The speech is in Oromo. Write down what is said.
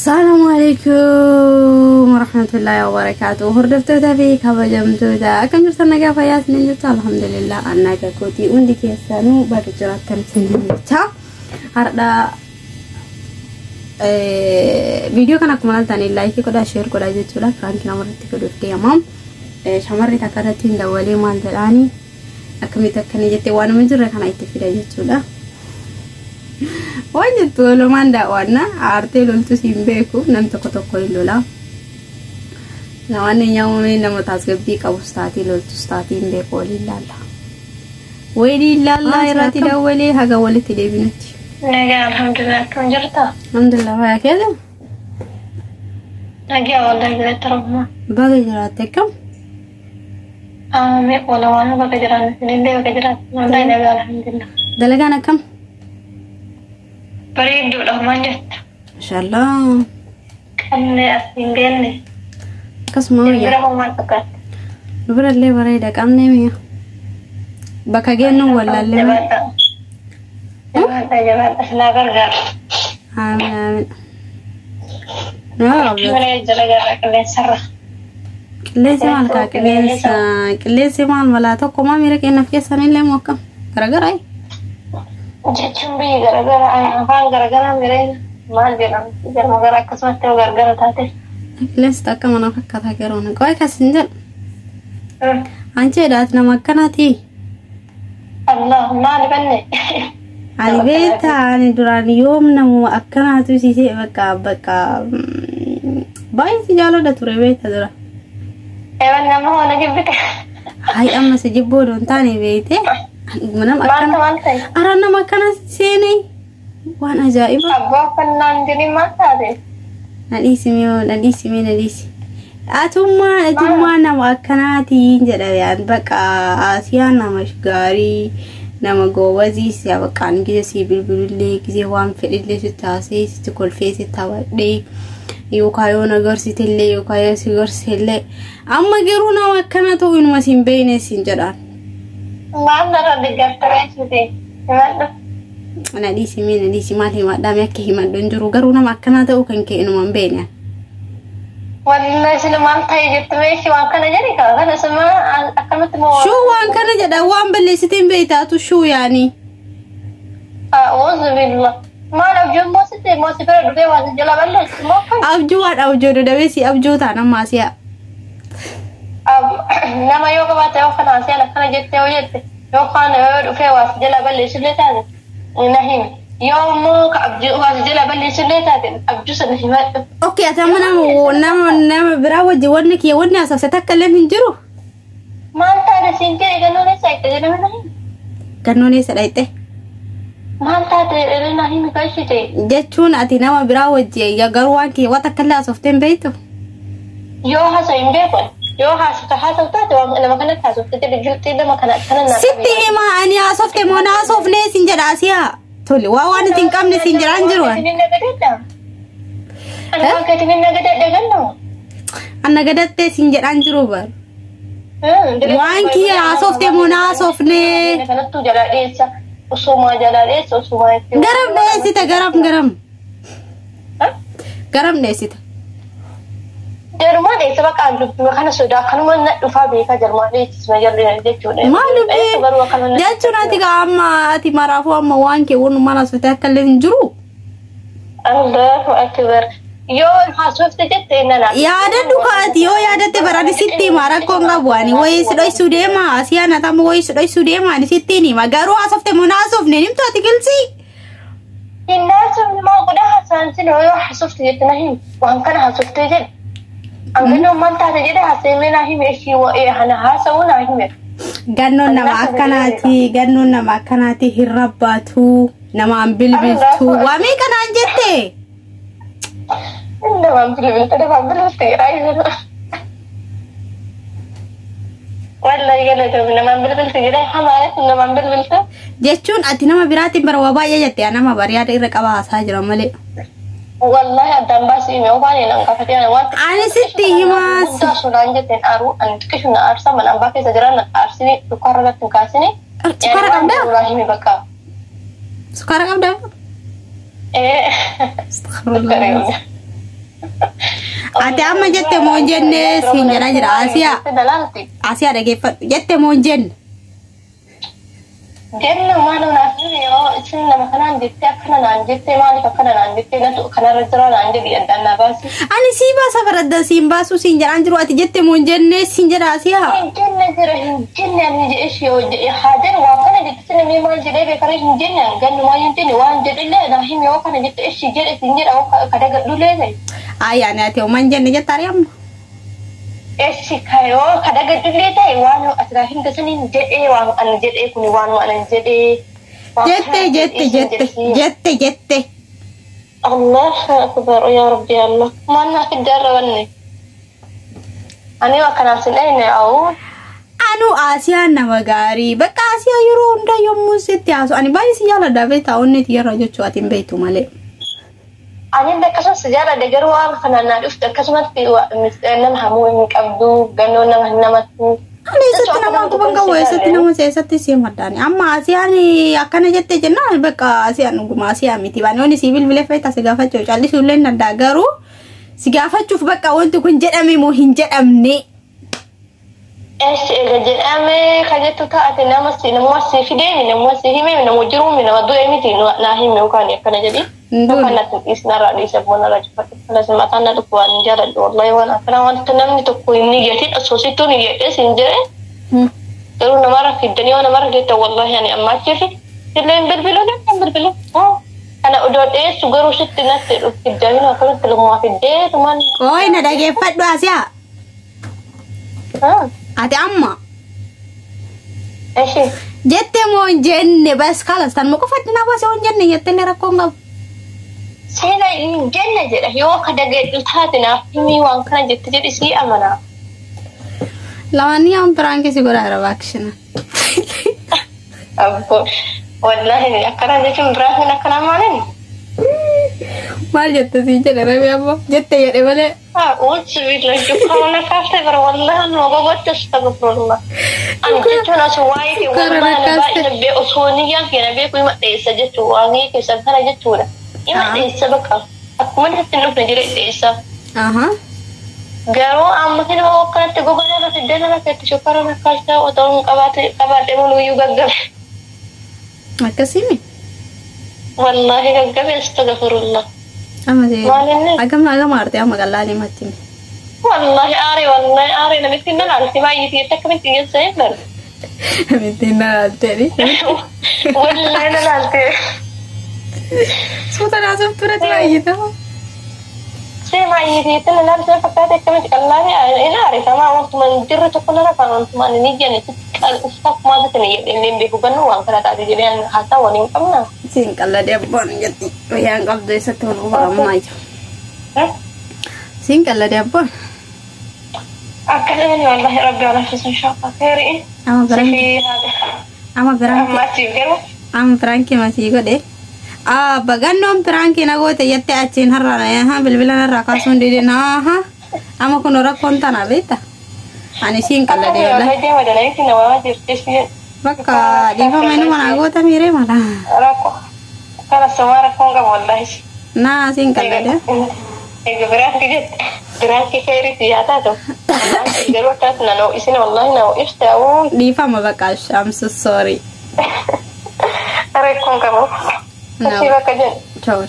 Assalamu alaikum warahmatullahi wabarakatuh. Hordoftoota fi kabajamtoota akkam jirtan, nagaa fayyaa isiniin jirtu? Alhamdulillah, annaa gaggootii hundi keessanuu baga jiraattan isiniin jecha. Har'a viidiyoo kana akkuma ilaaltanii like godhaa, share godhaa jechuudha. Prank namarratti godhuuf deema. Shamarri takka irratti hin dawwalee maal jedhaani, akkamitti akkana jettee waanuma jirre kana itti fida jechuudha. Waan jettu walumaan daawwanna. Aartee loltus hin beeku, nam tokko tokko hin lola. Namoonni nyaamame nama tasgabbii qabus taatii loltus taatii hin beeku, waliin laalla. Waliin laallaa irratti dawwalee haga walitti deebinutti. Nagaa, alhamdulillah, akkam jirta? Alhamdulillah, fayyaa keessa. Nagaa, wallahi galata Rabbumaa. Baga jiraatte, akkam? Aamee, walumaan baga jiraanne, isinillee baga jiraattu. Wallahi nagaa, alhamdulillah. Dalagaan akkam? Bareedduudha, maal jetta? Mashallah. Qabnee as hin geenne. Akkasuma Bira wayya. hoo maal fakkaata? Nu birallee bareeda, qabnee mi'a. Bakka geennu wallaallee. Jabaadha. Jabaadha, jabaadha, silaa gargaara. Aamin aamin. Nama qabda. Mana jala garra qilleensarra. Qilleensi maal kaa, qilleensa qilleensi maal malaa tokko maa miira keenyaaf keessan illee moo akkam? Garagaraa. Jechuun biyyi garagara, afaan garagaraa mireen maal jedhamu jarma gara akkasumatti yoo gargara taate. Qilleensi takka mana fakkaata garuu na qo'ee kas hin jedhu. Ancheedhaat nama akkanaati. Allah, maali banne? Ani beektaa, ani duraan yoom namuma akkanaatu siisee bakka bakka baay'ee si jaalladha ture, beekta dura. Eewan, nama hoona jibbite. Hayi, amma si jibboo odoo hin taane, beekte nama Maaltu akkana. maal ta'e? Ara, nama akkana seenee waan ajaa'iba. Abbaa uffannaan jirii maal taate? Na dhiisi mee, na dhiisi mee, na dhiisi. Atummaa nama akkanaatiin jedha yaan bakka Asiyaan nama gaarii, nama goobazii si bakka ani gise si bilbilillee, gise waan fedhillee si taasee, sitti kolfee, si taphadhee, yookaan yoo na gorsitellee yookaan yoo si gorsellee, amma garuu nama akkana ta'u inuma siin beekne siin jedhaan. Maal narra deeggartee siite? Himadhu. Na dhiisi mee, na dhiisi, maal himadhaa mee? Akka himadhu hin jiru, garuu nama akkanaa ta'u kan ka'e inuma hin beekne. Wallahi sila maal ta'e jettu meeshi waan kana jedhi kaa kana sama akkamatti moo. Shuu, waan kana jedha, waan balleessiteen beektaatu shuu yaanii. A'uuzu billah. Maal, abjuun moo sitti moo si bira dhufee waan si jala balleessu moo akkam? Abjuu waan abjuu dadhabee si abjuu ta'an ammaa si'a. Nama yoo qabaate, yoo kana asii akkana jettee yoo jette, yookaan yoo dhufee waa si jala balleessullee taate na himi. Yoo immoo ka abjuu waa si jala balleessullee taate, abjuu sana himadhu. Okay, ati amma nama biraa wajjin wanni kiyya wanni haasofte takka illee hin jiru. Maal taate siin jedhe, gannoon eessa itti jedhame na himi. Gannoon eessa dhayxe? Maal taate jedhee na himi kan ishee ta'e. Jechuun ati nama biraa wajjin garuu waan kiyya waan takka illee haasoftee hin beektu. Yoo haasa'u hin beeku. Yoo haasofta haasa'u taate, waan nama kanatti haasofte jedhe, gilxii nama kana akkana naa Sitti hima, ani haasofte moo na haasofnee siin jedha asiyaa. Tole, waa waan itti hin qabne siin jedhaan jiru. Ani waan keetiin nagadadha gannoo. Anna gadattee siin jedhaan jiru bar. Waan kiyya haasofte moo na haasofnee? Kanattuu jalaa dheessa. Usumaa jalaa dheessa, usumaa itti. Garam dheessite, garam garam? Garam dheessite? Jarumaa dheessa, bakka dubbima kana sodaa kanuma na dhufaa beekaa, jarumaa dheessisma jallee jechuudha. Maal dubbii jechuun, ati gaa amma ati maraafuu amma waan kee wanumaan haasofte akka illee hin jiru. Allahu akbar. Yoo haasofte jette nana. Yaadadhu kaati, yoo yaadatte barani sitti hima, rakkoon qabu. Ani wayii si dhoysuu deema, asii anatama wayii si dhoysuu deema, ani sitti hima, garuu haasofte moo na haasofne nimtu ati gilsii. Hin haasofne, maal godha haasaan sin, yoo haasofte jette na himi. Waan kana haasofte jedhe. Angannoo maal taate jedhe, haasa'ee na himi, ishii hana haasa'uu na himi. Gannoon nama akkanaati, gannoon nama akkanaati, hin rabbaatu, namaan bilbiltu, waa meeqa naan jette? Namaan bilbilte, namaan bilbilte jedhaa. Wallahi galatoomi, namaan bilbilte jedhee hamaa namaan bilbilte. Jechuun ati nama biraatiin bara waa baay'ee jette, nama bariyaada irra qaba haasaa jira malee. Wallahi addaan baasii hime waan hin hanqafatee ani waan. Ani sitti himaas. Guddaa sunaan jetteen aaruu ani xiqqishu na aarsa, mana ambaa keessa jiran na aarsini, dukkaarra irratti hin kaasini. Sukkaara qabdaa? Suuraa himi bakka. Sukkaara qabdaa? Ee. Astaghfirullah. Ati amma jette moo hin jenne siin jedhaa jira Asiyaa. Asiyaa dhageeffadhu jette moo hin jenne. Jenna maal naaf yoo isin nama kanaan jettee akkana naan jettee maaliif akkana naan jettee natu kanarra jira naan jedhi addaan naa baasi. Ani sii baasa faradda siin baasuu siin jedhaan jiru ati jette moo hin jenne siin jedha Asiyaa. Hin jenne jira hin jenne ani jedhe ishee yoo jedhe haa jedhu waan kana jette sin namni maal jedhee beekara hin jenne gannu maal hin jenne waan jedhillee naa himi yoo kana jette ishee jedhe siin jedha yoo kadagadhullee ta'e. Ayyaani ati homaa hin jenne jettaari amma. Eshi kayoo kadagadhullee ta'e waan ati naa himte saniin jedhee waan ani jedhee kuni waan ani jedhee. Jette jette jette jette jette. Allahu akbar ya Rabbi Allah. Maal naaf iddaarra wanne. Ani akkanaaf sin dhayne awuu. Anu Asiyaan nama gaarii bakka Asiyaa yeroo hundaa yommuu sitti haasu ani baay'ee si jaaladha beektaa onni yeroo jechuu ati hin beektu malee. Ani akkasumas si jaaladha garuu waan kanaan naa dhufte akkasumatti nama hamuu hin qabdu gannoo nama namatti. Ani eessatti nama quban qabu eessatti nama eessatti si maddaani amma Asiyaan akkana jette jennaan bakka Asiyaan dhuguma Asiyaa miti waan yoonni si bilbilee feeta si gaafachuu callisuu illee hin danda'a garuu si gaafachuuf bakka wanti kun jedhame moo hin jedhamne. Eessi eega jedhamee ka jettu taate nama si nama si fideemi nama si himeemi nama jiruumi nama du'e miti naa himi yookaan akkana jedhi. Yookaan natti dhiis narraa dhiise immoo narraa cufadhu. Kanas mataan na dhufu waan hin jaaladhu wallahi waan akkana wanta namni tokko hin niyyatin osoo sittuu niyyadhee siin jedhe garuu namarra fiddanii yoo namarra jettan wallahi ani amma achiifi illee hin bilbilu hin bilbilu. Kana odoo dhiyeessu garuu sitti natti fiddanii akkanatti lumumaa fiddee tumaan. Qooyi na dhageeffadhu Asiyaa. Ati amma Eshi. jette moo hin jenne bas kalas tanuma qofatti na baase hin jenne jettellee rakkoo hin qabu. Seena hin jenne jedha yoo akka dhageettu taate naaf himii waan kana jette jedhi sii amanaa. Lamaanii aan biraan si godhaa jira baakishina. Abbo wallahi akkana jechuun biraa hin akkana maalini? Maal jette siin jedhe rabi ammoo jette jedhe malee. Uutsi biilla shukkaara kaaste bara wallahi nu gogotti astaghfirullah. Ani jechuun osoo waa'ee kee Shukkaara wallahi kaaste. baay'ee bee osoo niyyaan kee na beeku hima dheessa jechuun waa'ee keessan kana jechuudha. Hima dheessa bakka akkuma natti hin dhufne jedhee dheessa. Aha. Garuu amma kana akkanatti gogaa irra fiddee nama keetti shukkaara kaaste otoo hin qabaate qabaadhe muluyyuu gaggabe. Akkasii Wallahi gaggabe astaghfirullah. Amma see Maal inni? agama agama arte amma qal'aa matti. Wallahi aaree wallahi aaree namitti nan alti baay'ee jettee akkamitti geessa hin barre. Namitti nan alteeni. Wallahi nan alte. Suuta naasuuf turetti baay'ee ta'u. See baay'ee jettee nan alte fakkaate akkamitti qal'aa hin aarifamaa wantuma hin jirre tokko nara kan wantuma ani jenne akkuma asitti jedhee hin beeku gannu waan kana taate jedhee haasaa waliin qabna. Siin qalladee abbaan jetti wayyaan qabdu eessatti wal quba jiru. Siin qalladee abbaan. Akkasuma wallahi rabbi ala fisun shaafa khayri. Amma biraan amma biraan Amma achiif garuu. amma biraankii masii godhe. Bagannoon biraankii na goote jettee achiin har'a bilbila narraa kaasuun didin amma kun rakkoon tana beekta. Ani siin qalladee wallahi. Wallahi deema dananitti nama jirti. Bakka dhiifama inuma naa goota miiree mala. Rakkoo. Kana somaa rakkoon qabu wallahi. Naa siin qalladee. Egaa biraankii jette biraankii khayriitti yaa taatu. Garuu akkanatti na isin wallahi na ibsa awuu. Dhiifama bakka I'm so sorry. Rakkoon qabu. Asii bakka jedhu. Ciao.